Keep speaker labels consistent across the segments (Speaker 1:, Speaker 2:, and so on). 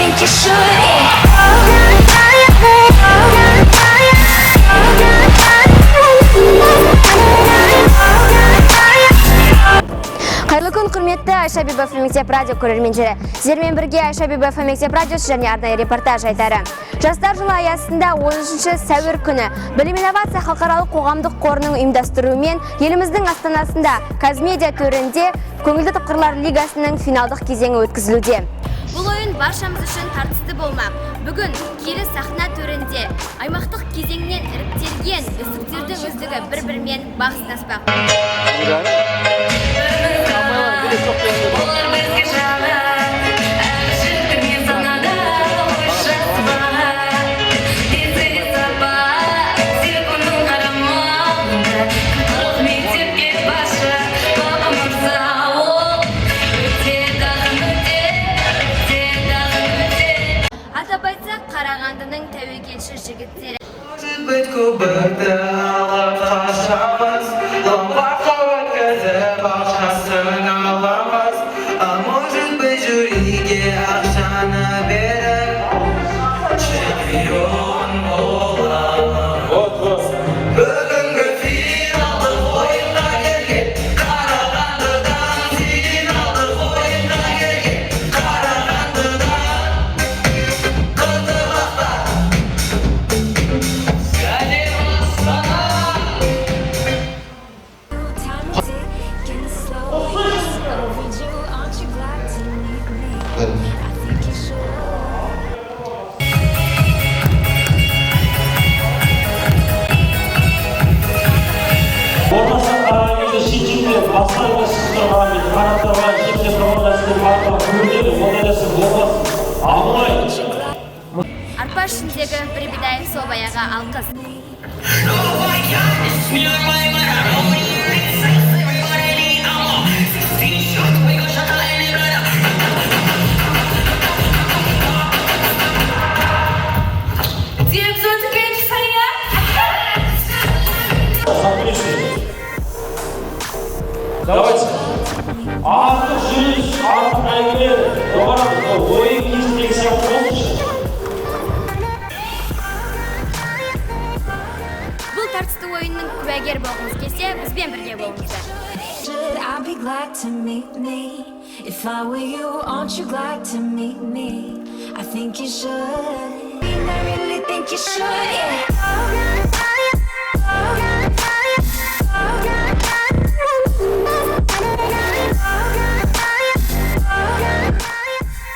Speaker 1: Think you should, yeah.
Speaker 2: Қайырлы күн, құрметті Айша Бибі мектеп радио көрермендері. Сіздермен бірге Айша Бибі мектеп радиосы және арнайы репортаж айтары. Жастар жылы аясында 13 сәуір күні Білім инновация халықаралық қоғамдық қорының ұйымдастыруымен еліміздің астанасында Казмедиа төрінде Көңілді тапқырлар лигасының финалдық кезеңі өткізілуде. Бұл ойын баршамыз үшін тартысты болмақ. Бүгін киелі сахна төрінде аймақтық кезеңнен іріктелген үздіктердің үздігі бір-бірімен бақ сынаспақ.
Speaker 3: Олар бізге жағар, жігіттермен санада ой бар. Тезірек сапа, секундын қарамағында. 40 мектепке басшы, папа мырза ол. Өте тағын өте, өте тағын өте.
Speaker 2: Атап айтсақ, Қарағандының тәуекелші жігіттері.
Speaker 4: Может быть, көбікті алып қашамыз, ломбардқа өткізіп ақшасын аламыз. А может быть, жюриге ақшаны беріп, чемпион боламыз. Бүгінгі финалдық ойынға келген Қарағандыдан, финалдық ойынға келген Қарағандыдан Қызылорда. Сәлем, Астана!
Speaker 1: Time ticking slowly. Overdue, aren't you glad to meet me? I think you should.
Speaker 5: Орташа қараған кезде шет-шетте басқа сіз тұрған кезде қарап тұрған шетте тұрғанда сіздер қарап көрінеді, ондай нәрсе болмас. Ал былай
Speaker 2: Арпа ішіндегі бір бидай, сол баяғы алқыс.
Speaker 5: Сотрудничайте. Давайте. Артық жүріс, артық әңгімелер доғарамыз. Ойын кезіндегі сияқты болсыншы.
Speaker 2: Бұл тартысты ойынның куәгер болғыңыз келсе, бізбен бірге болыңыздар.
Speaker 1: Should I be glad to meet me? If I were you, aren't you glad to meet me? I think you should. I really think you should, yeah.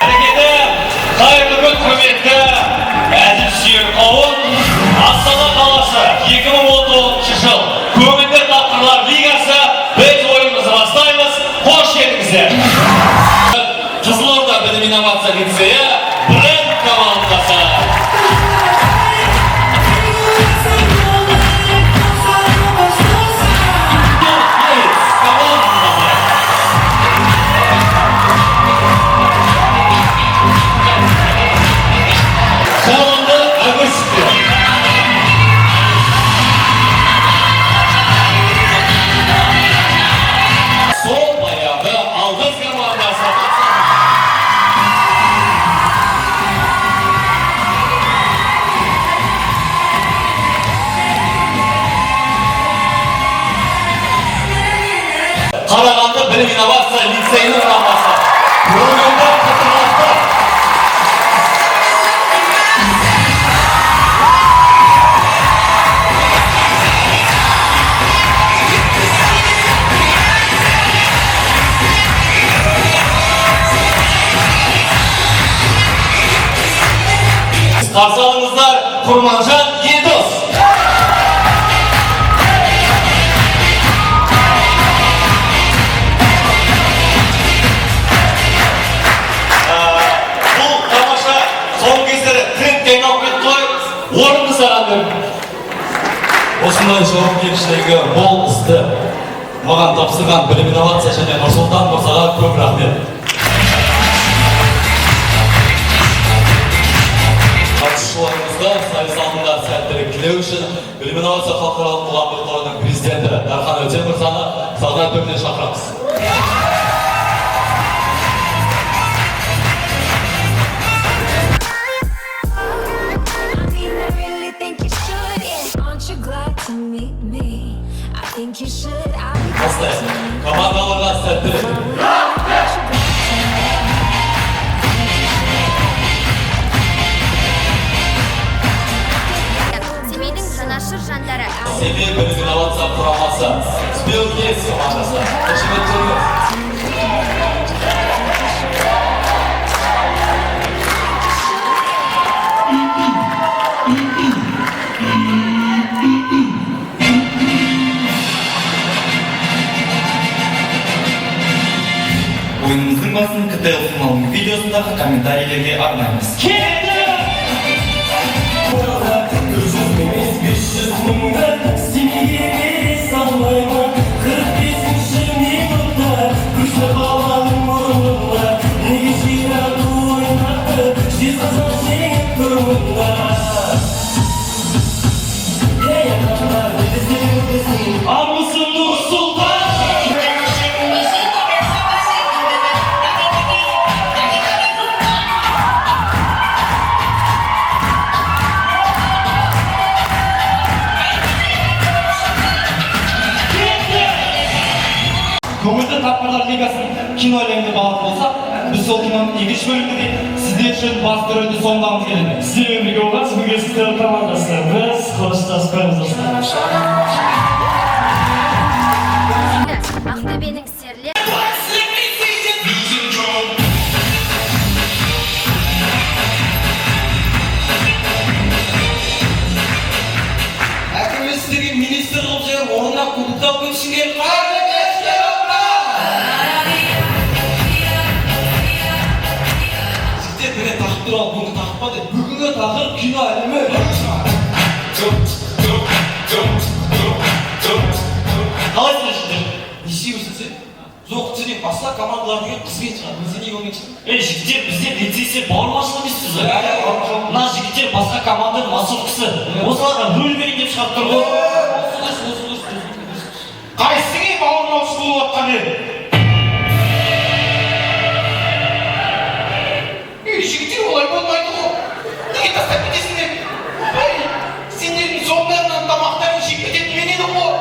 Speaker 6: Әрекеті, қайырлы күн, құрметті әзіл сүйер қауым! Астана қаласы, 2019 жыл, Көңілді тапқырлар лигасы, біз ойынымызды бастаймыз. Қош келдіңіздер! Қызылорда білім инновация лицейі Бренд командасы. Командасы. Жалынды огурчиктер. Сол баяғы Алдыз командасы. Қарағанды білім инновация лицейінің құрамасы. Көңілді қытырлақтар. Қарсы алыңыздар, Құрманжан Елдос. Бұл тамаша, соңғы кездері трендке айналып кетті ғой. Орынды саған бердім.
Speaker 7: Осындай жауапкершілігі мол істі маған тапсырған Білім инновация және Нұрсұлтан мырзаға көп рахмет. Қатысушыларымызға сайыс алдында сәттілік тілеу үшін Білім инновация халықаралық қоғамдық қорының президенті Дархан Өтен мырзаны сахна төріне шақырамыз. Курнец командасы. Қошеметтеріңіз.
Speaker 4: Ойынымыздың басын КТЛ финалының видеосындағы комментарийлерге арнаймыз. Емес, 500 мыңды Семейге бере салмаймын. 45-минутта күшті баланың мұрнында неге ширату ойнатты? Жезқазған жеңіп тұр мұнда. Ей, адамдар, біздің
Speaker 5: Армысың, Нұр-Сұлтан!
Speaker 4: Көңілді тапқырлар лигасын кино әлемінде балатын болсақ, біз сол киноның екінші бөлімінде сіздер үшін басты рөлді сомдағымыз келеді.
Speaker 5: Сіздермен бірге болған Бүгін командасы. Біз қоштаспаймыз, достар.
Speaker 2: Ақтөбенің серілер.
Speaker 4: Әкіміз сіздерге министр қылып жіберіп, орнына кубок алып кетішіңе. Қайырлы кеш, елорда! Жігіттер, міне, тақырып туралы. Бүгінгі тақырып па деп, бүгінгі тақырып — кино әлемі. Қалайсыңдар, жігіттер? Не істеймісің сен? Жоқ, сен басқа командалар деген қызбен шығады, сен неге онымен шықтың?
Speaker 5: Ей, жігіттер, бізде лицейстер бауырмашыл емеспіз ғой. Мына жігіттер басқа команданың массовкасы. Осыларға рөл берейін деп шығарып тұр ғой.
Speaker 4: Осы дұрыс, осы дұрыс, осы дұрыс.
Speaker 6: Қайсың бауырмалшы болып жатқан еді?
Speaker 4: Ей, жігіттер, олай болмайды ғой. Неге тастап кетесіңдер? Ей, сендердің соңдарынан тамақтарын жеп кететін мен едім ғой.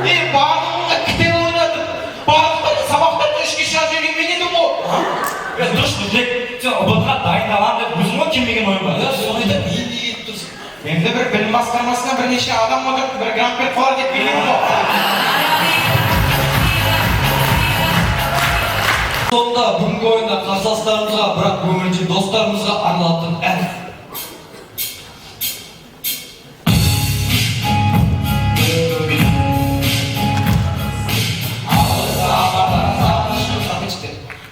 Speaker 4: Ей, барлығыңа КТЛ ойнатып, барлықтарың сабақтарына 3-ке шығарып жіберген мен едім ғой.
Speaker 5: Е, дұрыс, Нұрбек, сен ҰБТ-ға дайындаламын деп өзің ғой келмеген ойынға.
Speaker 4: Иә, соны айтамын, енді неге келіп тұрсың?
Speaker 6: Енді бір білім басқармасына бірнеше адам отырып, бір грант беріп қалар деп келген ғой.
Speaker 4: Сонда бүгінгі ойында қарсыластарымызға, бірақ өмірде достарымызға арналатын ән.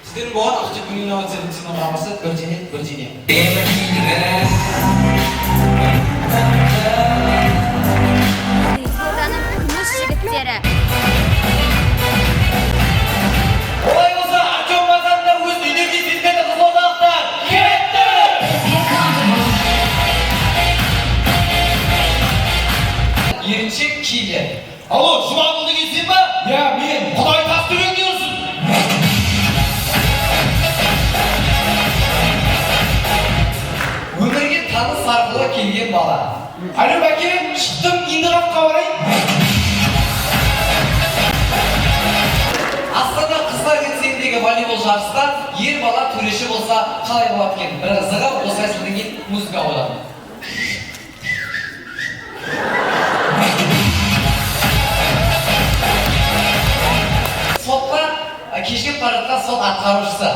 Speaker 4: Сіздердің болған Ақтөбе инновация лицейінің құрамасы бірдене бірдене.
Speaker 2: Қызылорданың күміс жігіттері.
Speaker 4: Олай болса, Артем Мазанов өз үйіне кездеспеді, қызылордалықтар. Кетті! Еріншек киллер. Алло, Жұмағұл деген сен ба? Иә, мен. Құдай тас төбеңде ұрсын. Өмірге таныс арқылы келген бала. Алло, бәке, шықтым, енді қаққа барайын. Астана қыздар лицейіндегі волейбол жарыста ер бала төреші болса, қалай болады екен? Бір қызығы, осы әзілден кейін музыка қойылады. Сотқа кешігіп бара жатқан сот атқарушысы.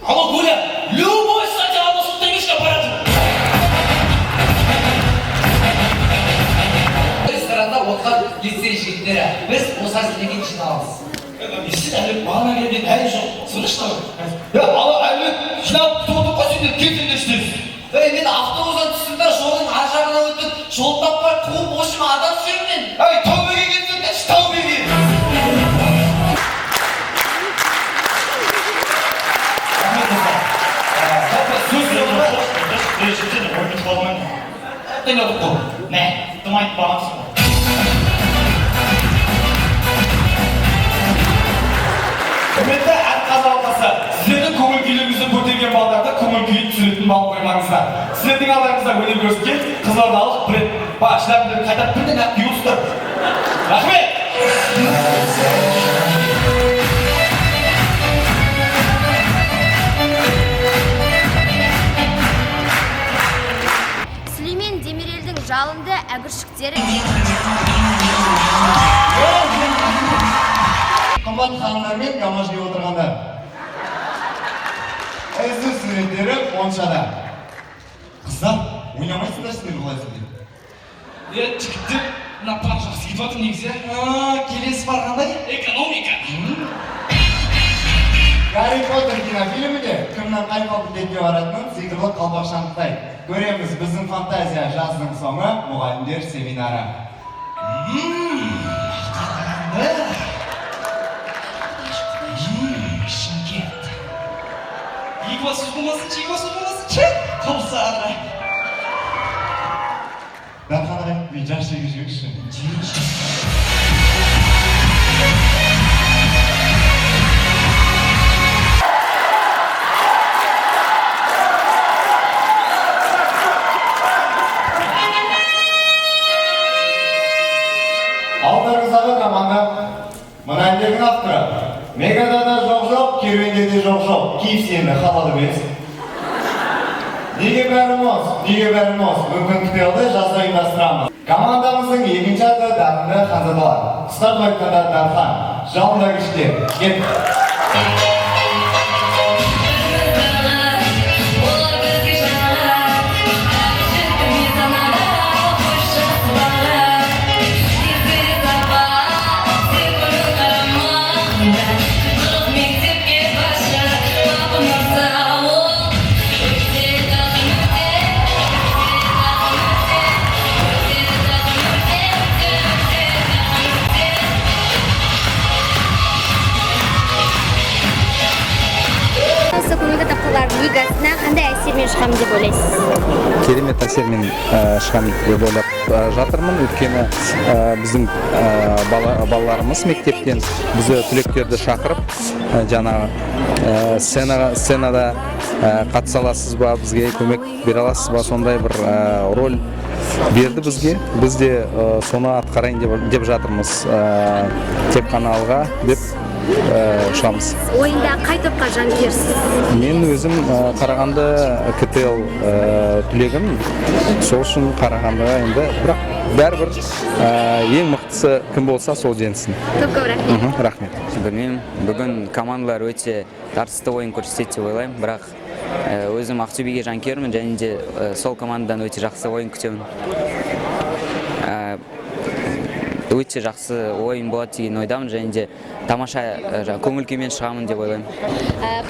Speaker 5: Алло, Гуля, любой статья 10 теңгешке барады.
Speaker 4: Ресторанда отырған лицей жігіттері. Біз осы әзілден кейін жиналамыз.
Speaker 5: Сен әлі бағана келген әлі жоқ. Слышно?
Speaker 4: Е, ала әлі жиналып күтіп отырып қой, сендер келсеңдер істейсіз. Ей, мен автобустан түстім да, жолдың ар жағына өтіп, жол таппай қуып, в общем, адасып жүрмін мен.
Speaker 6: Ей, тәубеге келсеңдерші, тәубеге!
Speaker 5: Рахмет, достар. Жалпы сөз соңында жігіттер ойын алмаймын.
Speaker 4: Әбден ұтып қой.
Speaker 5: Мә, тым айтып бағансың ғой.
Speaker 6: Құрметті ән алқасы, сіздердің көңіл күйлеріңізді көтерген балдарды көңіл күйін түсіретін бал қоймаңыздар. Сіздердің алдарыңызда өнер көрсеткен қызылордалық бренд ба шляпаларын қайтарып бірден ақ киіп отырсыздар. Рахмет!
Speaker 2: Сүлеймен Демирелдің жалынды әгіршіктері.
Speaker 8: Сайыстың суреттері моншада. Қыздар, ойнамайсыңдар сендер бұлай сөйлеп.
Speaker 6: Е, жігіттер, мына пар жақсы кетіп жатыр негізі.
Speaker 4: Келесі бар қандай?
Speaker 6: Экономика.
Speaker 8: Гарри Поттер кинофильмінде кімнің қай факультетке баратынын сиқырлы қалпақша анықтайды. Көреміз біздің фантазия жаздың соңы мұғалімдер семинары.
Speaker 4: Қарағанды. Шымкент.
Speaker 6: Екібастұз болмасыншы, Екібастұз болмасыншы. Қаусар.
Speaker 8: Дархан ағай, мен жас жегіп жіберіңізші.
Speaker 4: Жейінші.
Speaker 8: Алдарыңыздағы команда мына әндердің авторы. Мегада да жоқ жоқ, керуенде де жоқ жоқ. KFC енді халал емес. Неге бәрі мос, неге бәрі мос? Мүмкін КТЛ-ді жазда ұйымдастырамыз. Командамыздың екінші аты дарынды ханзадалар. Қысқартып айтқанда Дархан. Жалында күште. Кет.
Speaker 3: Олар бізге жаңа, жігіттің санада қош жазбаға. Кездес апа, сен оның қарамағында. Қырық мектепке басшы, папа мырза ол. Өте тағын өте, өте тағын өте, өте тағын өте, өте, өте тағын өте.
Speaker 2: Осы көңілді тапқырлар лигасына қандай әсермен шығамын деп ойлайсыз?
Speaker 9: Керемет әсермен шығамын деп ойлап жатырмын, өйткені біздің балаларымыз мектептен бізді, түлектерді шақырып, жаңағы сценада қатыса аласыз ба, бізге көмек бере аласыз ба, сондай бір роль берді бізге. Біз де соны атқарайын деп жатырмыз. Тек қана алға деп ұшамыз.
Speaker 2: Ойында қай топқа жанкүйерсіз?
Speaker 9: Мен өзім Қарағанды КТЛ түлегім, сол үшін Қарағандыға енді, бірақ бәрібір ең мықтысы кім болса, сол жеңсін.
Speaker 2: Көп көп рахмет.
Speaker 9: Рахмет.
Speaker 10: Білмеймін, бүгін командалар өте тартысты ойын көрсетеді деп ойлаймын, бірақ өзім Ақтөбеге жанкүйермін және де сол командадан өте жақсы ойын күтемін. Өте жақсы ойын болады деген ойдамын және де тамаша жаңа көңіл күймен шығамын деп ойлаймын.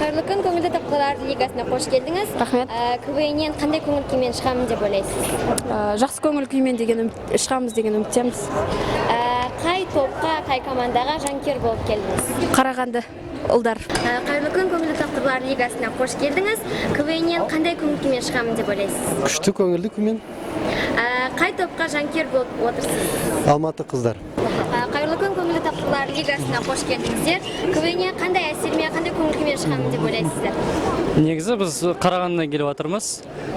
Speaker 2: Қайырлы күн, көңілді тапқырлар лигасына қош келдіңіз.
Speaker 11: Рахмет.
Speaker 2: КВН-нен қандай көңіл күймен шығамын деп ойлайсыз?
Speaker 11: Жақсы көңіл күймен деген шығамыз деген үміттеміз.
Speaker 2: Қай топқа, қай командаға жанкүйер болып келдіңіз?
Speaker 11: Қарағанды ұлдар.
Speaker 2: Қайырлы күн, көңілді тапқырлар лигасына қош келдіңіз. КВН-нен қандай көңіл күймен шығамын деп ойлайсыз?
Speaker 12: Күшті көңілді күймен.
Speaker 2: Қай топқа жанкүйер болып отырсыз?
Speaker 12: Алматы қыздар.
Speaker 2: Қайырлы күн, көңілді тапқырлар лигасына қош келдіңіздер. КВН-нен қандай әсермен, қандай көңіл күймен шығамын деп ойлайсыздар?
Speaker 5: Негізі біз Қарағандыдан келіп жатырмыз.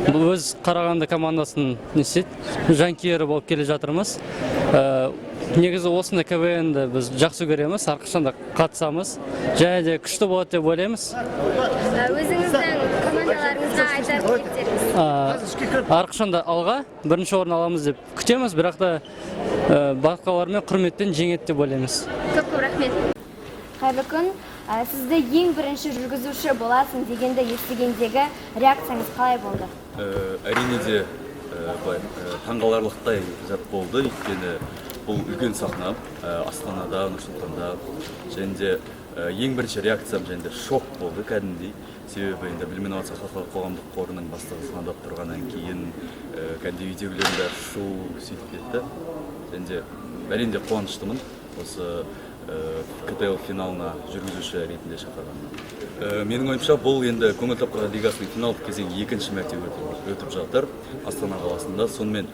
Speaker 5: Бұл өз Қарағанды командасын не істейді, жанкүйері болып келе жатырмыз. Негізі осындай КВН-ді біз жақсы көреміз, әрқашан да қатысамыз. Және де күшті болады деп ойлаймыз.
Speaker 2: Өзіңіздің командаларыңызға айтар тілектеріңіз?
Speaker 5: Әрқашан да алға, бірінші орын аламыз деп күтеміз, бірақ та басқалармен құрметпен жеңеді деп ойлаймыз.
Speaker 2: Көп көп рахмет. Қайырлы күн. Сізді ең бірінші жүргізуші боласың дегенді естігендегі реакцияңыз қалай болды?
Speaker 7: Әрине де былай таңғаларлықтай зат болды, өйткені бұл үлкен сахна, Астанада, Нұр Сұлтанда, және де ең бірінші реакциям және де шок болды кәдімгідей, себебі енді Білім инновация халықаралық қоғамдық қорының бастығы звондап тұрғаннан кейін кәдімгідей үйдегілердің бәрі шу сөйтіп кетті. Және де әрине де қуаныштымын осы КТЛ финалына жүргізуші ретінде шақырғанына. Менің ойымша, бұл енді көңіл тапқырлар лигасының финалдық кезеңі екінші мәрте өтіп жатыр Астана қаласында. Сонымен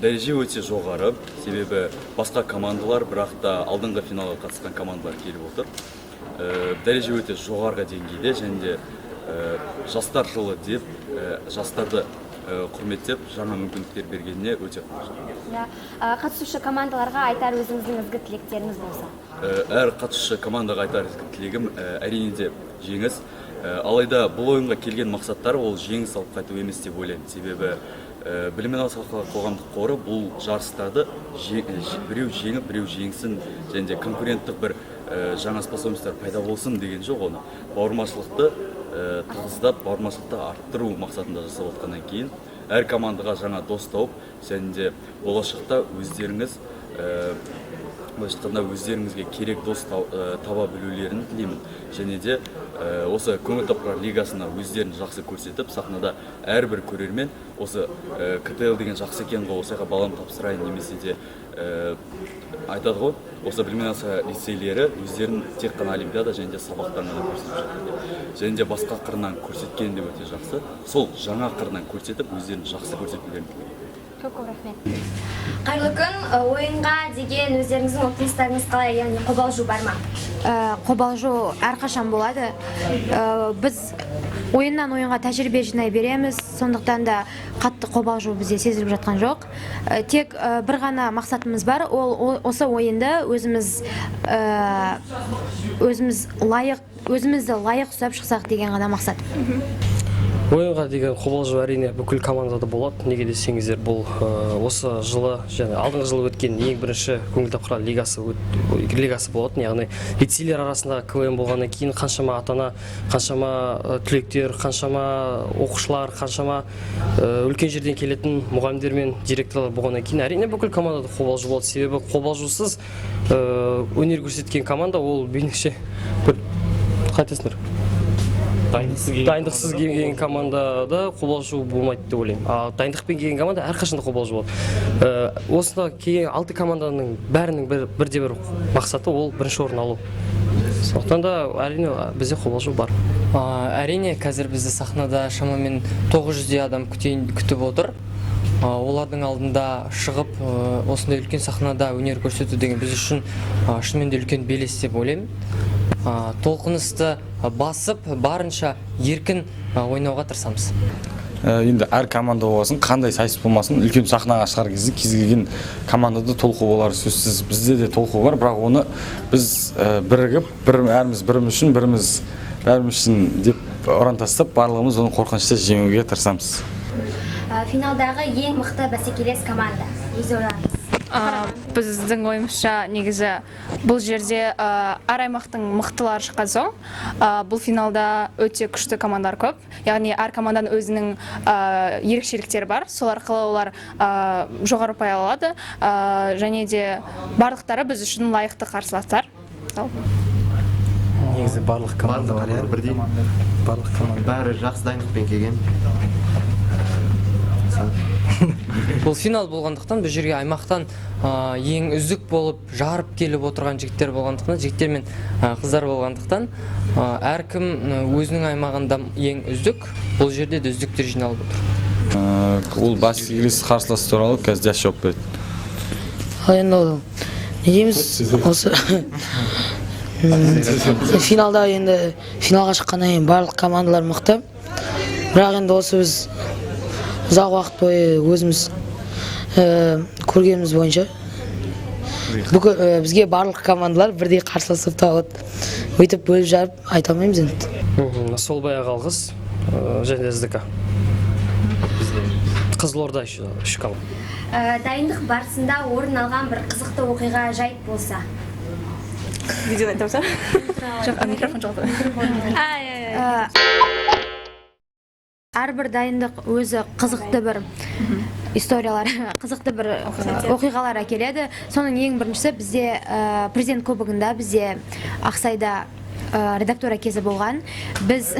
Speaker 7: дәреже өте жоғары, себебі басқа командалар, бірақ та алдыңғы финалға қатысқан командалар келіп отыр. Дәреже өте жоғарғы деңгейде және де жастар жылы деп жастарды құрметтеп жаңа мүмкіндіктер бергеніне өте қуаныштымын.
Speaker 2: Иә, қатысушы командаларға айтар өзіңіздің ізгі тілектеріңіз болса?
Speaker 7: Әр қатысушы командаға айтар ізгі тілегім, әрине де жеңіс. Алайда бұл ойынға келген мақсаттары ол жеңіс алып қайту емес деп ойлаймын, себебі Білім инновация халықаралық қоғамдық қоры бұл жарыстарды біреу жеңіп, біреу жеңсін және де конкуренттік бір жаңа способностьтар пайда болсын деген жоқ, оны бауырмашылықты тығыздап, бауырмашылықты арттыру мақсатында жасап отқаннан кейін әр командаға жаңа дос тауып, және де болашақта өздеріңіз, былайша айтқанда, өздеріңізге керек дос таба білулерін тілеймін. Және де осы Көңіл тапқырлар лигасына өздерін жақсы көрсетіп, сахнада әрбір көрермен осы КТЛ деген жақсы екен ғой, осы жаққа баламды тапсырайын, немесе де айтады ғой, осы білім лицейлері өздерін тек қана олимпиада және де сабақтан ғана көрсетіп жатыр деп, және де басқа қырынан көрсеткен де өте жақсы, сол жаңа қырынан көрсетіп, өздерін жақсы көрсетулерін тілеймін.
Speaker 2: Көп көп рахмет. Қайырлы күн! Ойынға деген өздеріңіздің ұмтылыстарыңыз қалай, яғни қобалжу бар ма?
Speaker 12: Қобалжу әрқашан болады. Біз ойыннан ойынға тәжірибе жинай береміз, сондықтан да қатты қобалжу бізде сезіліп жатқан жоқ. Тек бір ғана мақсатымыз бар, ол осы ойынды өзіміз лайық, өзімізді лайық ұстап шықсақ деген ғана мақсат.
Speaker 5: Ойынға деген қобалжу, әрине, бүкіл командада болады. Неге десеңіздер, бұл осы жылы және алдыңғы жылы өткен ең бірінші Көңіл тапқырлар лигасы болатын, яғни лицейлер арасындағы КВН болғаннан кейін қаншама ата ана, қаншама түлектер, қаншама оқушылар, қаншама үлкен жерден келетін мұғалімдер мен директорлар болғаннан кейін, әрине, бүкіл командада қобалжу болады. Себебі қобалжусыз өнер көрсеткен команда ол меніңше бір, қалай айтасыңдар, дайындықсыз келген командада қобалжу болмайды деп ойлаймын. Ал дайындықпен келген команда әрқашан да қобалжу болады. Осында келген алты команданың бәрінің бірде бір мақсаты — ол бірінші орын алу. Сондықтан да, әрине, бізде қобалжу бар.
Speaker 13: Әрине, қазір бізді сахнада шамамен 900-дей адам күтіп отыр. Олардың алдында шығып, осындай үлкен сахнада өнер көрсету деген біз үшін шынымен де үлкен белес деп ойлаймын. Толқынысты басып, барынша еркін ойнауға тырысамыз.
Speaker 14: Енді әр команда болсын, қандай сайыс болмасын, үлкен сахнаға шығар кезде кез келген командада толқу болары сөзсіз. Бізде де толқу бар, бірақ оны біз бірігіп, бәріміз біріміз үшін, біріміз бәріміз үшін деп ұран тастап, барлығымыз оны қорқынышты жеңуге тырысамыз.
Speaker 2: Финалдағы ең мықты бәсекелес команда, өз ойларыңыз?
Speaker 15: Біздің ойымызша, негізі бұл жерде әр аймақтың мықтылары шыққан соң, бұл финалда өте күшті командалар көп, яғни әр команданың өзінің ерекшеліктері бар, сол арқылы олар жоғары ұпай ала алады, және де барлықтары біз үшін лайықты қарсыластар. Сол.
Speaker 16: Негізі барлық команда бар, иә.
Speaker 17: Бірдей.
Speaker 16: Барлық команда.
Speaker 17: Бәрі жақсы дайындықпен келген.
Speaker 13: Бұл финал болғандықтан, бұл жерге аймақтан ең үздік болып жарып келіп отырған жігіттер болғандықтан, жігіттер мен қыздар болғандықтан, әркім өзінің аймағында ең үздік, бұл жерде де үздіктер жиналып отыр.
Speaker 14: Ол бәсекелес қарсылас туралы қазір Диас жауап береді.
Speaker 18: Ал енді ол не дейміз, осы финалда, енді финалға шыққаннан кейін барлық командалар мықты, бірақ енді осы біз ұзақ уақыт бойы өзіміз көргеніміз бойынша бүкіл бізге барлық командалар бірдей қарсылас болып табылады. Өйтіп бөліп жарып айта алмаймыз енді.
Speaker 5: Сол баяғы Алғыс және СДК, бізде Қызылорда еще үш команда.
Speaker 2: Дайындық барысында орын алған бір қызықты оқиға, жайт болса.
Speaker 19: Видеоны айтамыз ба? Жоқ, а, микрофон жоқ.
Speaker 12: Әрбір дайындық өзі қызықты бір историялар, қызықты бір оқиғалар әкеледі. Соның ең біріншісі бізде президент кубогында бізде Ақсайда редактура кезі болған. Біз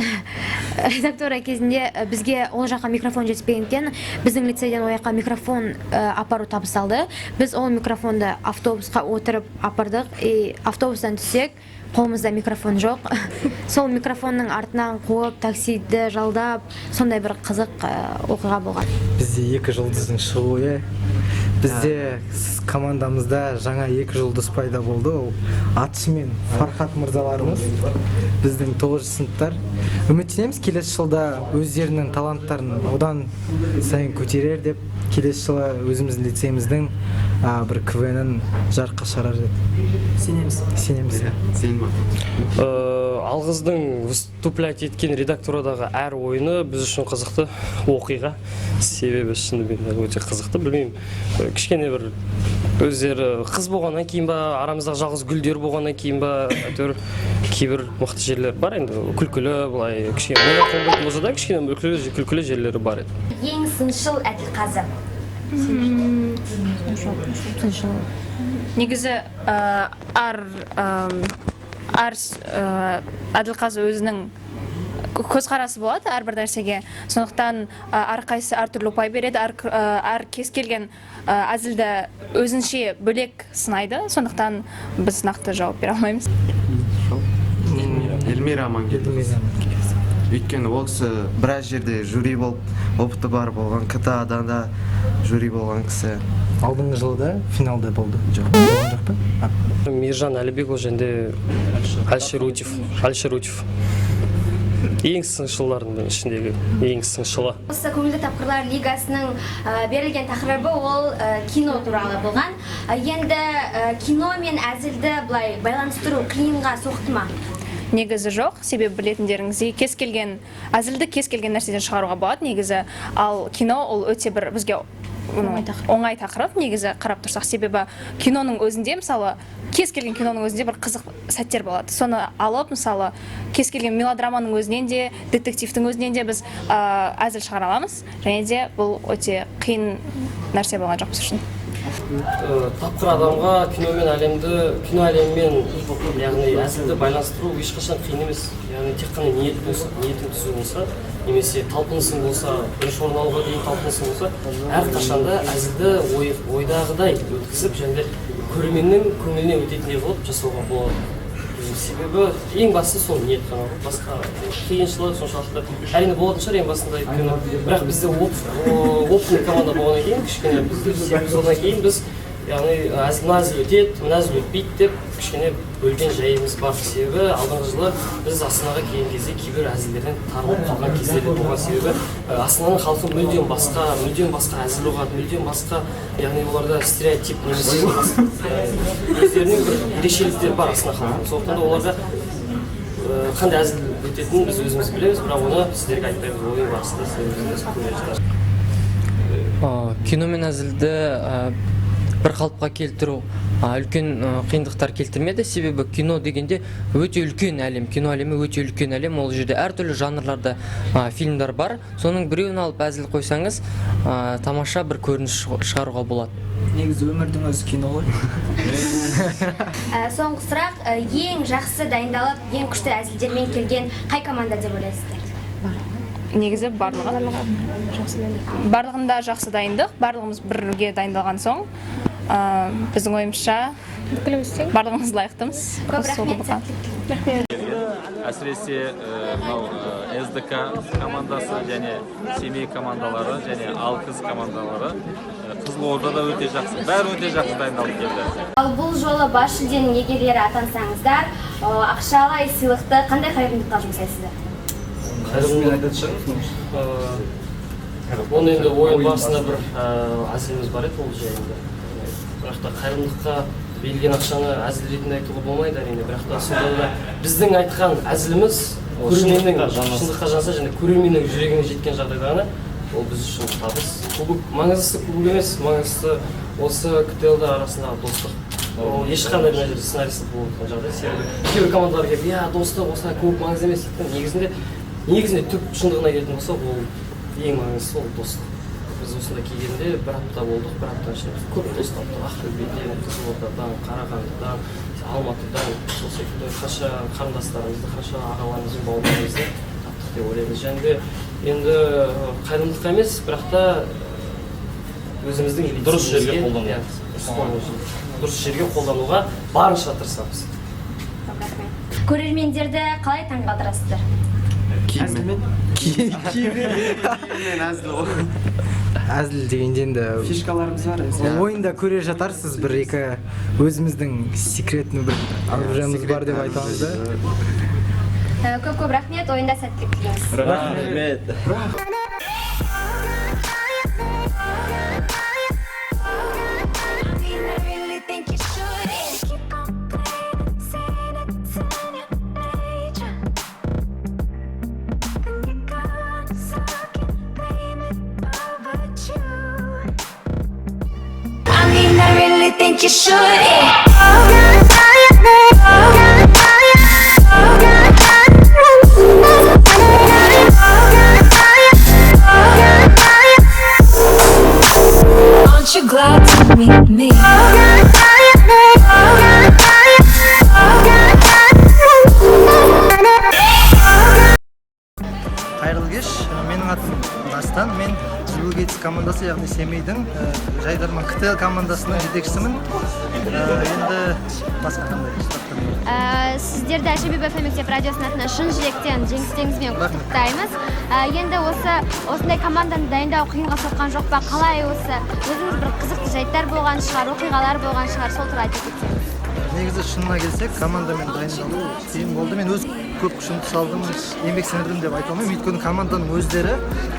Speaker 12: редактура кезінде бізге ол жаққа микрофон жетіспегендіктен, біздің лицейден ол жаққа микрофон апару табысталды. Біз ол микрофонды автобусқа отырып апардық, и автобустан түссек, қолымызда микрофон жоқ. Сол микрофонның артынан қуып, таксиді жалдап, сондай бір қызық оқиға болған.
Speaker 16: Бізде екі жұлдыздың шығуы, иә. Бізде командамызда жаңа екі жұлдыз пайда болды, ол Атшы мен Фархат мырзаларымыз, біздің тоғызыншы сыныптар. Үміттенеміз, келесі жылда өздерінің таланттарын одан сайын көтерер деп, келесі жылы өзіміздің лицейіміздің бір КВН-ін жарыққа шығарар деп
Speaker 20: сенеміз.
Speaker 16: Сенеміз, иә.
Speaker 17: Сенім.
Speaker 5: Алғыздың выступлять еткен редактурадағы әр ойыны біз үшін қызықты оқиға, себебі шынымен де өте қызықты. Білмеймін, кішкене бір өздері қыз болғаннан кейін ба, арамыздағы жалғыз гүлдер болғаннан кейін ба, әйтеуір кейбір мықты жерлер бар енді, күлкілі, былай кішкене миға қонбайтын болса да, кішкене күлкілі жерлері бар еді.
Speaker 2: Ең сыншыл әділқазы?
Speaker 15: Сыншыл негізі әр әділқазы өзінің көзқарасы болады әрбір нәрсеге, сондықтан әрқайсысы әртүрлі ұпай береді, әр кез келген әзілді өзінше бөлек сынайды, сондықтан біз нақты жауап бере алмаймыз.
Speaker 17: Эльмира Амангелді, өйткені ол кісі біраз жерде жюри болып, опыты бар болған, КТА-дан да жюри болған кісі.
Speaker 16: Алдыңғы жылы да финалда болды, жоқ, болған жоқ па?
Speaker 5: Мейіржан Әлібекұлы және де Әлішер Утев ең сыншылардың ішіндегі ең сыншылы.
Speaker 2: Осы көңілді тапқырлар лигасының берілген тақырыбы ол кино туралы болған. Енді кино мен әзілді былай байланыстыру қиынға соқты ма?
Speaker 15: Негізі жоқ, себебі білетіндеріңіздей, кез келген әзілді кез келген нәрседен шығаруға болады негізі. Ал кино ол өте бір бізге оңай тақырып негізі қарап тұрсақ, себебі киноның өзінде, мысалы, кез келген киноның өзінде бір қызық сәттер болады. Соны алып, мысалы, кез келген мелодраманың өзінен де, детективтің өзінен де біз әзіл шығара аламыз және де бұл өте қиын нәрсе болған жоқ біз үшін.
Speaker 5: Тапқыр адамға кино мен әлемді, кино әлемімен, яғни әзілді байланыстыру ешқашан қиын емес. Яғни тек қана ниет болса, ниетің түзу болса немесе талпынысың болса, бірінші орын алуға деген талпынысың болса, әрқашанда әзілді ойдағыдай өткізіп және де көрерменнің көңіліне өтетіндей қылып жасауға болады. Себебі ең бастысы сол ниет қана ғой, басқа қиыншылық соншалықты әрине болатын шығар ең басында, өйткені бірақ бізде опытный команда болғаннан кейін кішкене бізде, себебі содан кейін біз, яғни әзіл, мына әзіл өтеді, мына әзіл өтпейді деп кішкене бөлген жайымыз бар. Себебі алдыңғы жылы біз Астанаға келген кезде кейбір әзілдерден тарылып қалған кездер де болған, себебі Астананың халқы мүлдем басқа, мүлдем басқа әзіл ұғады, мүлдем басқа, яғни оларда стереотип немесе өздерінің бір ерекшеліктері бар Астана халқының. Сондықтан да оларға қандай әзіл өтетінін біз өзіміз білеміз, бірақ оны сіздерге айтпаймыз, ойын барысында сіздер өздеріңіз көре жатарсыз.
Speaker 13: Кино мен әзілді бір қалыпқа келтіру үлкен қиындықтар келтірмеді, себебі кино дегенде өте үлкен әлем, кино әлемі өте үлкен әлем, ол жерде әртүрлі жанрларда фильмдар бар, соның біреуін алып әзіл қойсаңыз, тамаша бір көрініс шығаруға болады.
Speaker 16: Негізі өмірдің өзі кино ғой.
Speaker 2: Соңғы сұрақ, ең жақсы дайындалып, ең күшті әзілдермен келген қай команда деп ойлайсыздар?
Speaker 15: Негізі барлығы, барлығында жақсы дайындық, барлығымыз бірге дайындалған соң, біздің ойымызша, барлығымыз лайықтымыз
Speaker 2: Көп
Speaker 15: осы
Speaker 2: рахмет,
Speaker 15: кубокқа.
Speaker 2: Сәттілік.
Speaker 20: Әсіресе мынау СДК командасы және Семей командалары және Алқыз командалары, Қызылорда да өте жақсы, бәрі өте жақсы дайындалып келді.
Speaker 2: Ал бұл жолы бас жүлденің иегерлері атансаңыздар, ақшалай сыйлықты қандай қайырымдылыққа жұмсайсыздар?
Speaker 5: Қайырымдылық, оны енді ойын барысында бір әзіліміз бар еді ол жайында, бірақ та қайырымдылыққа берілген ақшаны әзіл ретінде айтуға болмайды әрине, бірақ та сонда да біздің айтқан әзіліміз
Speaker 7: Ол
Speaker 5: көрерменнің
Speaker 7: шындыққа жанаса.
Speaker 5: Шындыққа жанаса және көрерменнің жүрегіне жеткен жағдайда ғана ол біз үшін табыс. Кубок маңыздысы, кубок емес, маңыздысы осы КТЛ арасындағы достық. Ол ешқандай мына жерде сценарийсіз болып жатқан жағдай, себебі кейбір командалар келіп, иә, достық, осылай, кубок маңызды емес дейді. Негізінде түп шындығына келетін болсақ, ол ең маңыздысы ол достық. Біз осында келгенде бір апта болдық, бір аптаның ішінде біз көп дос таптық: Ақтөбеден, Қызылордадан, Қарағандыдан, Алматыдан, сол секілді қанша қарындастарымызды, қанша ағаларымыз бен бауырларымызды таптық деп ойлаймыз. Және де енді қайырымдылыққа емес, бірақ та өзіміздің
Speaker 7: Дұрыс жерге
Speaker 5: елімізге-
Speaker 7: қолдану.
Speaker 5: Иә, дұрыс жерге қолдануға барынша тырысамыз.
Speaker 2: Көп рахмет. Көрермендерді қалай таңғалдырасыздар?
Speaker 17: Киіммен. Киіммен әзіл ғой.
Speaker 16: Әзіл дегенде енді
Speaker 17: Фишкаларымыз бар.
Speaker 16: Ойында көре жатарсыз, бір екі өзіміздің секретный бір оружиеміз бар деп айта аламыз да.
Speaker 2: Көп көп рахмет, ойында сәттілік тілейміз.
Speaker 7: Рахмет.
Speaker 1: I really think you should. Keep on playing, saying it's in your nature. think you should, yeah. Aren't you glad to meet me?
Speaker 16: Қайырлы кеш, менің атым Дастан. Мен Билл Гейтс командасы, яғни Семейдің Жайдарман КТЛ командасының жетекшісімін. Енді басқа қандай сұрақтар бар?
Speaker 2: Сіздерді Айша Бибі FM мектеп радиосының атынан шын жүректен жеңістеріңізбен құттықтаймыз. Енді осындай команданы дайындау қиынға соққан жоқ па? Қалай, осы өзіңіз бір қызықты жайттар болған шығар, оқиғалар болған шығар, сол туралы айтып кетсеңіз.
Speaker 16: Негізі, шынына келсек, командамен дайындалу қиын болды. Мен өз көп күшімді салдым, еңбек сіңірдім деп айта алмаймын, өйткені команданың өздері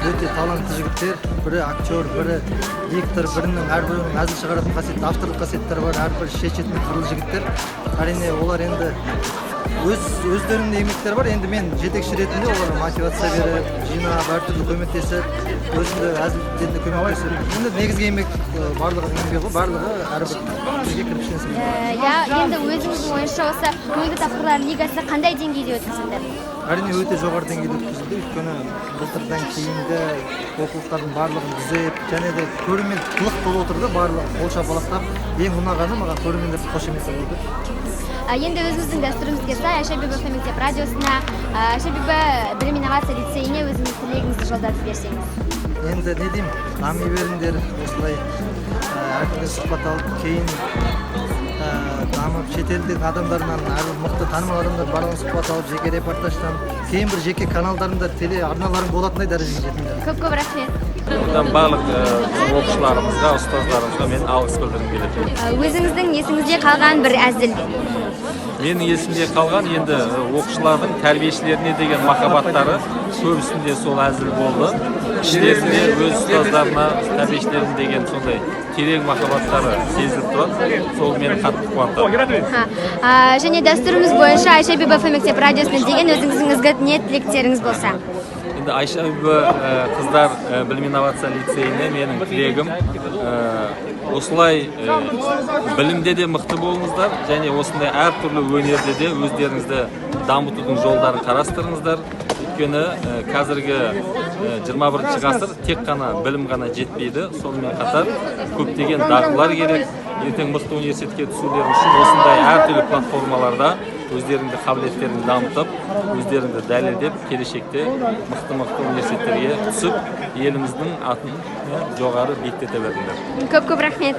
Speaker 16: өте талантты жігіттер: бірі актер, бірі диктор, бірінің, әрбіреуінің әзіл шығаратын қасиетті, авторлық қасиеттері бар, әрбір шешетін қырлы жігіттер. Әрине, олар енді өз өздерінің де еңбектері бар. Енді мен жетекші ретінде оларға мотивация беріп, жинап, әртүрлі көмектесіп, өзімді әзілдеріне көмектесіп. Енді негізгі еңбек барлығының еңбегі ғой, барлығы әрбір жерге кірпіштен сіңген.
Speaker 2: Иә, енді өзіңіздің ойыңызша, осы Көңілді тапқырлар лигасы қандай деңгейде өткізілді?
Speaker 16: Әрине, өте жоғары деңгейде өткізілді, өйткені былтырдан кейінгі оқулықтардың барлығын түзеп, және де көрермен лық толы отырды, барлығы қол шапалақтап. Ең ұнағаны маған көрермендердің қошеметі болды.
Speaker 2: Енді өзіміздің дәстүрімізге сай, Айша Бибі FM мектеп радиосына, Айша Бибі білім инновация лицейіне өзіңіздің тілегіңізді жолдап жіберсеңіз.
Speaker 16: Енді не деймін, дами беріңдер осылай, әркімнен сұхбат алып, кейін дамып, шетелдің адамдарынан, әрбір мықты танымал адамдар барлығын сұхбат алып, жеке репортаждан кейін бір жеке каналдарында, теле арналарың болатындай дәрежеге жетіңдер.
Speaker 2: Көп көп рахмет.
Speaker 20: Одан барлық біздің оқушыларымызға, ұстаздарымызға мен алғыс білдіргім келеді.
Speaker 2: Өзіңіздің есіңізде қалған бір әзіл.
Speaker 20: Менің есімде қалған енді оқушылардың тәрбиешілеріне деген махаббаттары, көбісінде сол әзіл болды. Іштерінде өз ұстаздарына, тәрбиешілеріне деген сондай терең махаббаттары сезіліп тұрады. Сол мені қатты қуантады.
Speaker 2: Және дәстүріміз бойынша Айша Бибі FM мектеп радиосына деген өзіңіздің ізгі ниет тілектеріңіз болса.
Speaker 20: Енді Айша Бибі қыздар білім инновация лицейіне менің тілегім осылай білімде де мықты болыңыздар және осындай әртүрлі өнерде де өздеріңізді дамытудың жолдарын қарастырыңыздар. Өйткені қазіргі 21 ғасыр, тек қана білім ғана жетпейді, сонымен қатар көптеген дағдылар керек. Ертең мықты университетке түсулері үшін осындай әртүрлі платформаларда өздеріңді, қабілеттеріңді дамытып, өздеріңді дәлелдеп, келешекте мықты мықты университеттерге түсіп, еліміздің атын жоғары биіктете беріңдер.
Speaker 2: Көп көп рахмет.